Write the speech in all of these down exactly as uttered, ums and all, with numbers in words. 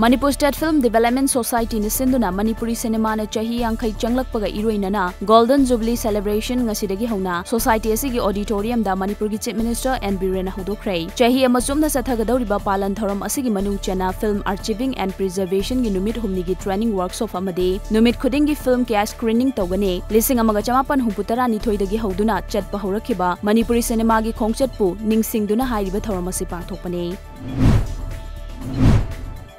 Manipur state film development ꯁꯣꯁꯥꯏꯇꯤꯅ ꯁꯤꯟꯗꯨꯅ ꯃꯅꯤꯄꯨꯔꯤ ꯁꯤꯅꯦꯃꯥꯅ ꯆꯍꯤ ꯌꯥꯡꯈꯩ ꯆꯪꯂꯛꯄꯒ ꯏꯔꯣꯏꯅꯅ Golden Jubilee Celebration ꯉꯁꯤꯗꯒꯤ ꯍꯧꯅ ꯁꯣꯁꯥꯏꯇꯤ ꯑꯁꯤꯒꯤ ꯑꯣꯗꯤꯇꯣꯔꯤꯌꯝꯗ ꯃꯅꯤꯄꯨꯔꯒꯤ ꯆꯤꯐ ꯃꯤꯅꯤꯁꯇꯔ ꯑꯦꯟ ꯕꯤꯔꯦꯟꯅ ꯍꯧꯗꯣꯛꯈ꯭ꯔꯦ꯫ ꯆꯍꯤ ꯑꯃ ꯆꯨꯞꯅ ꯆꯠꯊꯒꯗꯧꯔꯤꯕ ꯄꯥꯂꯟ ꯊꯧꯔꯝ ꯑꯁꯤꯒꯤ ꯃꯅꯨꯡ ꯆꯟꯅ ꯐꯤꯜꯝ Archiving and Preservationꯒꯤ ꯅꯨꯃꯤꯠ ꯍꯨꯝꯅꯤꯒꯤ training workshop ꯑꯃꯗꯤ ꯅꯨꯃꯤꯠ ꯈꯨꯗꯤꯡꯒꯤ ꯐꯤꯜꯝ ꯀꯌꯥ screening ꯇꯧꯒꯅꯤ꯫ ꯂꯤꯁꯤꯡ ꯑꯃꯒ ꯆꯃꯥꯄꯟ ꯍꯨꯝꯐꯨ ꯇꯔꯥꯅꯤꯊꯣꯏꯗꯒꯤ ꯍꯧꯗꯨꯅ ꯆꯠꯄ ꯍꯧꯔꯛꯈꯤꯕ ꯃꯅꯤꯄꯨꯔꯤ ꯁꯤꯅꯦꯃꯥꯒꯤ ꯈꯣꯡꯆꯠꯄꯨ ꯅꯤꯡꯁꯤꯡꯗꯨꯅ ꯍꯥꯏꯔꯤꯕ ꯊꯧꯔꯝ ꯑꯁꯤ ꯄꯥꯡꯊꯣꯛꯄꯅꯤ꯫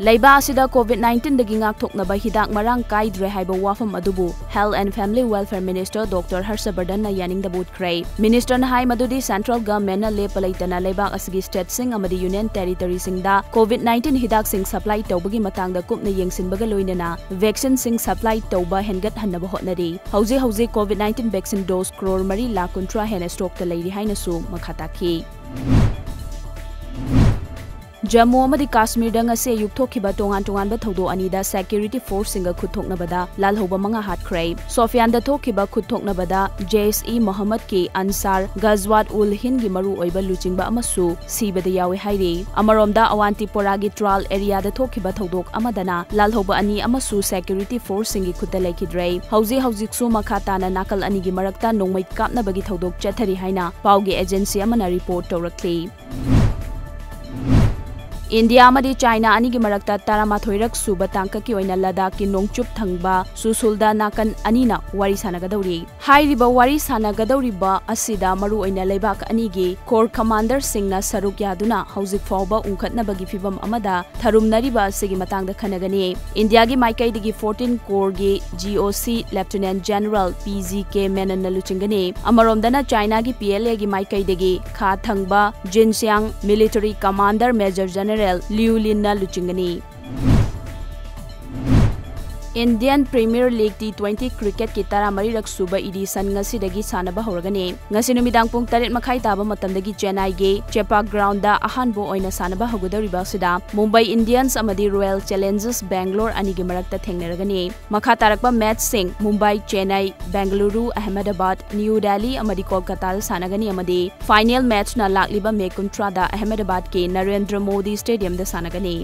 ꯂꯩꯕꯥꯛ ꯑꯁꯤꯗ COVID nineteenꯗꯒꯤ ꯉꯥꯛꯊꯣꯛꯅꯕ ꯍꯤꯗꯥꯛ ꯃꯔꯥꯡ ꯀꯥꯏꯗ꯭ꯔꯦ ꯍꯥꯏꯕ ꯋꯥꯐꯝ ꯑꯗꯨꯕꯨ Health and Family Welfare Minister Dr Harshavardhanꯅ ꯌꯥꯅꯤꯡꯗꯕ ꯎꯠꯈ꯭ꯔꯦ꯫ Ministerꯅ ꯍꯥꯏ ꯃꯗꯨꯗꯤ central governmentꯅ ꯂꯦꯞꯄ ꯂꯩꯇꯅ ꯂꯩꯕꯥꯛ ꯑꯁꯤꯒꯤ stateꯁꯤꯡ ꯑꯃꯗꯤ union territoryꯁꯤꯡꯗ COVID nineteen ꯍꯤꯗꯥꯛꯁꯤꯡ supply ꯇꯧꯕꯒꯤ ꯃꯇꯥꯡꯗ ꯀꯨꯞꯅ ꯌꯦꯡꯁꯤꯟꯕꯒ ꯂꯣꯏꯅꯅ vaccineꯁꯤꯡ supply ꯇꯧꯕ ꯍꯦꯟꯒꯠꯍꯟꯅꯕ ꯍꯣꯠꯅꯔꯤ꯫ ꯍꯧꯖꯤꯛ ꯍꯧꯖꯤꯛ COVID nineteen vaccine dose crore ꯃꯔꯤ ꯂꯥꯈ ꯀꯨꯟꯊ꯭ꯔꯥ ꯍꯦꯟꯅ stockꯇ ꯂꯩꯔꯤ ꯍꯥꯏꯅꯁꯨ ꯃꯈꯥ ꯇꯥꯈꯤ꯫ ꯖꯝꯃꯨ ꯑꯃꯗꯤ ꯀꯥꯁꯃꯤꯔꯗ ꯉꯁꯤ ꯑꯌꯨꯛ ꯊꯣꯛꯈꯤꯕ ꯇꯣꯉꯥꯟ ꯇꯣꯉꯥꯟꯕ ꯊꯧꯗꯣꯛ ꯑꯅꯤꯗ security forceꯁꯤꯡꯒ ꯈꯨꯠꯊꯣꯛꯅꯕꯗ ꯂꯥꯜꯍꯧꯕ ꯃꯉꯥ ꯍꯥꯠꯈ꯭ꯔꯦ꯫ ꯁꯣꯐꯤꯌꯥꯟꯗ ꯊꯣꯛꯈꯤꯕ ꯈꯨꯠꯊꯣꯛꯅꯕꯗ Jaish-e-Mohammadꯀꯤ Ansar Ghazwat-ul-Hindꯒꯤ ꯃꯔꯨꯑꯣꯏꯕ ꯂꯨꯆꯤꯡꯕ ꯑꯃꯁꯨ ꯁꯤꯕꯗ ꯌꯥꯎꯏ ꯍꯥꯏꯔꯤ꯫ ꯑꯃꯔꯣꯝꯗ, ꯑꯋꯥꯟꯇꯤꯄꯣꯔꯥꯒꯤ Tral areaꯗ ꯊꯣꯛꯈꯤꯕ ꯊꯧꯗꯣꯛ ꯑꯃꯗꯅ ꯂꯥꯜꯍꯧꯕ ꯑꯅꯤ ꯑꯃꯁꯨ security forceꯁꯤꯡꯒꯤ ꯈꯨꯠꯇ ꯂꯩꯈꯤꯗ꯭ꯔꯦ꯫ ꯍꯧꯖꯤꯛ ꯍꯧꯖꯤꯛꯁꯨ ꯃꯈꯥ ꯇꯥꯅ ꯅꯥꯀꯜ ꯑꯅꯤꯒꯤ ꯃꯔꯛꯇ ꯅꯣꯡꯃꯩ ꯀꯥꯞꯅꯕꯒꯤ ꯊꯧꯗꯣꯛ ꯆꯠꯊꯔꯤ ꯍꯥꯏꯅ ꯄꯥꯎꯒꯤ agency ꯑꯃꯅ report ꯇꯧꯔꯛꯂꯤ꯫ ꯏꯟꯗꯤꯌꯥ ꯑꯃꯗꯤ ꯆꯥꯏꯅꯥ ꯑꯅꯤꯒꯤ ꯃꯔꯛꯇ ꯇꯔꯥꯃꯥꯊꯣꯏꯔꯛ ꯁꯨꯕ ꯇꯥꯡꯀꯛꯀꯤ ꯑꯣꯏꯅ ꯂꯗꯥꯈꯀꯤ ꯅꯣꯡꯆꯨꯞ ꯊꯪꯕ ꯆꯨꯁꯨꯜꯗ ꯅꯥꯀꯟ ꯑꯅꯤꯅ ꯋꯥꯔꯤ ꯁꯥꯟꯅꯒꯗꯧꯔꯤ꯫ ꯍꯥꯏꯔꯤꯕ ꯋꯥꯔꯤ ꯁꯥꯟꯅꯒꯗꯧꯔꯤꯕ ꯑꯁꯤꯗ ꯃꯔꯨꯑꯣꯏꯅ ꯂꯩꯕꯥꯛ ꯑꯅꯤꯒꯤ corps commanderꯁꯤꯡꯅ ꯁꯔꯨꯛ ꯌꯥꯗꯨꯅ ꯍꯧꯖꯤꯛ ꯐꯥꯎꯕ ꯎꯪꯈꯠꯅꯕꯒꯤ ꯐꯤꯚꯝ ꯑꯃꯗ ꯊꯔꯨꯝꯅꯔꯤꯕ ꯑꯁꯤꯒꯤ ꯃꯇꯥꯡꯗ ꯈꯟꯅꯒꯅꯤ꯫ ꯏꯟꯗꯤꯌꯥꯒꯤ ꯃꯥꯏꯀꯩꯗꯒꯤ fourteen corps-ꯒꯤ G O C Lieutenant General P G K Menonꯅ ꯂꯨꯆꯤꯡꯒꯅꯤ꯫ ꯑꯃꯔꯣꯝꯗꯅ ꯆꯥꯏꯅꯥꯒꯤ P L A-ꯒꯤ ꯃꯥꯏꯀꯩꯗꯒꯤ ꯈꯥ ꯊꯪꯕ ꯖꯤꯟꯁꯤꯌꯥꯡ Military Commander Major General Liu Linꯅ ꯂꯨꯆꯤꯡꯒꯅꯤ꯫ Indian Premier League T twenty cricketꯀꯤ ꯇꯔꯥꯃꯔꯤꯔꯛ ꯁꯨꯕ edition ꯉꯁꯤꯗꯒꯤ ꯁꯥꯟꯅꯕ ꯍꯧꯔꯒꯅꯤ꯫ ꯉꯁꯤ ꯅꯨꯃꯤꯗꯥꯡ ꯄꯨꯡ ꯇꯔꯦꯠ ꯃꯈꯥꯏ ꯇꯥꯕ ꯃꯇꯝꯗꯒꯤ ꯆꯦꯟꯅꯥꯏꯒꯤ ꯆꯦꯄꯥꯛ groundꯗ ꯑꯍꯥꯟꯕ ꯑꯣꯏꯅ ꯁꯥꯟꯅꯕ ꯍꯧꯒꯗꯧꯔꯤꯕ ꯑꯁꯤꯗ ꯃꯨꯝꯕꯥꯏ ꯏꯟꯗꯤꯌꯟꯁ ꯑꯃꯗꯤ Royal Challengers Bangalore ꯑꯅꯤꯒꯤ ꯃꯔꯛꯇ ꯊꯦꯡꯅꯔꯒꯅꯤ꯫ ꯃꯈꯥ ꯇꯥꯔꯛꯄ matchꯁꯤꯡ ꯃꯨꯝꯕꯥꯏ, ꯆꯦꯟꯅꯥꯏ, ꯕꯦꯡꯒꯂꯨꯔꯨ, ꯑꯍꯃꯦꯗꯕꯥꯗ, ꯅ꯭ꯌꯨ ꯗꯦꯜꯂꯤ ꯑꯃꯗꯤ ꯀꯣꯜꯀꯇꯥꯗ ꯁꯥꯟꯅꯒꯅꯤ ꯑꯃꯗꯤ final matchꯅ ꯂꯥꯛꯂꯤꯕ ꯃꯦ ꯀꯨꯟꯊ꯭ꯔꯥꯗ ꯑꯍꯃꯦꯗꯕꯥꯗꯀꯤ ꯅꯔꯦꯟꯗ꯭ꯔ ꯃꯣꯗꯤ Stadiumꯗ ꯁꯥꯟꯅꯒꯅꯤ꯫